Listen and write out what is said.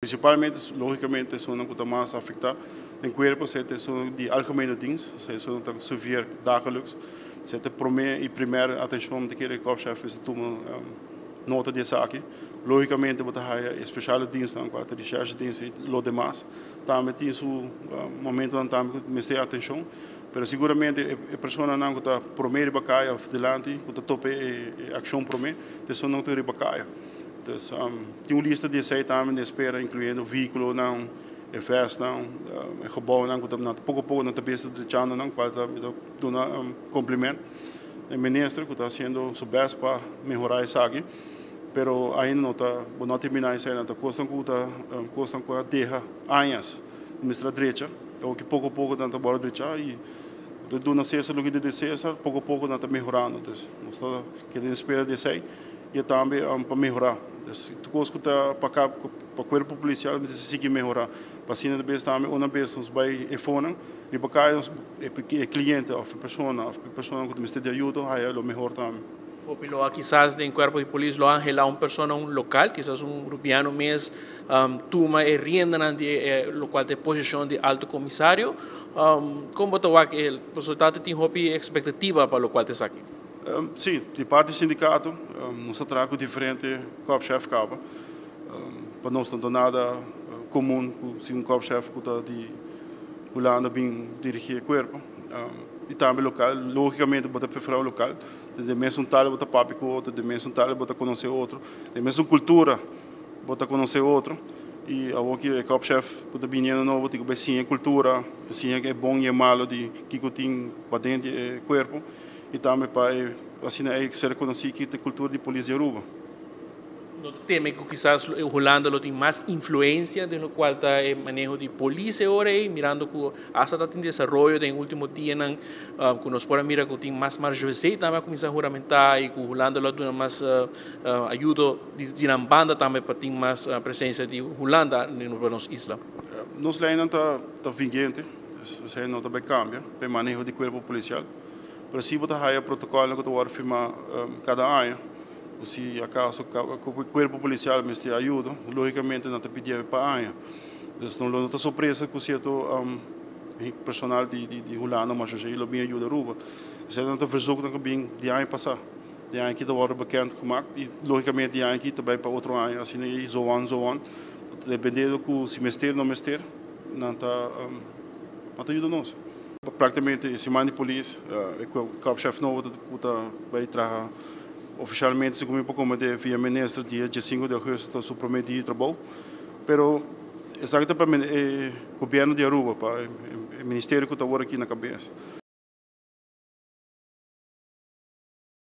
Principalmente, logicamente, esunnan cu ta mas afecta den cuerpo, esey ta esun di algemene dienst, esey esun ta serveer dagelijks. Esey ta prome y primer atencion ta kere korpschef mester tuma nota di esaki. Logicamente bo ta haya e speciale dienstnan cual ta recherche dienst y lo demas tambe tin su momentonan tambe cu mester atencion. Pero siguramente e personanan cu ta prome riba caya of dilanti cu ta topa e accion prome ta esunnan cu ta riba caya. Dus tin un lista di esei tambe den espera, incluyendo vehiculonan, e vestnan, e gebouwnan cu ta poco poco nan ta bezig drechando nan, cual ta mi ta duna compliment na e minister cu ta haciendo su best pa mehora esaki, pero ainda no ta, bo no a termina esei, nan ta cosnan cu ta cosnan cu a deha añas cu mester a drecha, awo ki poco poco nan ta worde drecha y ta duna Cesar loke ta di Cesar, poco poco nan ta mehorando, dus nos ta keda den espera di esei. Y tambe pa mehora. Dus tur cos cu ta pa pa cuerpo policial mester sigui mehora. Pa asina de bes tambe una bes nos bay e fonan riba caya nos e cliente of e persona of e persona cu ta mester di ayudo haya lo mehor tambe. Hopi lo a kisas den cuerpo di polis lo anhela un persona un local, kisas un Rubiano mes tuma e riendanan di e locual ta e posicion di alto comisario. Con bo ta wak e resultado tin hopi expectativa pa locual ta esaki? Sí, di parti sindikato nos ta traha ku diferente korpschef kaba. Pa nos no ta nada komun ku si un korpschef ku ta di Hulanda bin dirigí e kuerpo. I tambe lokal, lógikamente bo ta preferá un lokal. Den mesun tal bo ta papia ku otro, den mesun tal bo ta konosé otro, den mesun kultura bo ta konosé otro. I awor ki e korpschef ku ta biniendo nobo tin ku bai siña e kultura, siña e bon i e malo di kiko tin paden di e kuerpo. Y tambe pa e asina e ser conoci ki ta e cultura di polis di Aruba. No ta teme cu kisas Hulanda lo tin mas influencia den locual ta e maneho di polis e ora ey, mirando cu hasta ta tin desaroyo den ultimo dianan cu nos por a mira cu tin mas marjoesey tambe a cuminsa huramenta y cu Hulanda lo a duna mas ayudo di nan banda tambe pa tin mas presencia di Hulanda riba nos isla. Nos leynan ta vigente, esey no ta bay cambia pa e maneho di cuerpo policial. Pero si bo ta haya protocolnan cu ta wordo firma cada aña, cu si acaso cu cuerpo policial mester ayudo, logicamente nan ta pidié pa aña. Dus no lo ta sorpresa cu cierto personal di Hulanda o Marshallzee lo bin ayuda Aruba. Esey nan ta verzoeknan cu bin di aña pasa. Di aña aki ta wordo bekend gemaakt y logicamente di aña aki ta bay pa otro aña, asina y zo on zo on. Dependiendo cu si mester o no mester, nan ta yuda nos. Prácticamente e siman di polis, e korpschef nobo ku ta bai traha ofishalmente segun mi por komprendé via minister dia diesinko di augustus ta su promé dia di trabou. Pero esaki ta pa e gobierno di Aruba, pa e ministerio ku ta awor aki na kabes.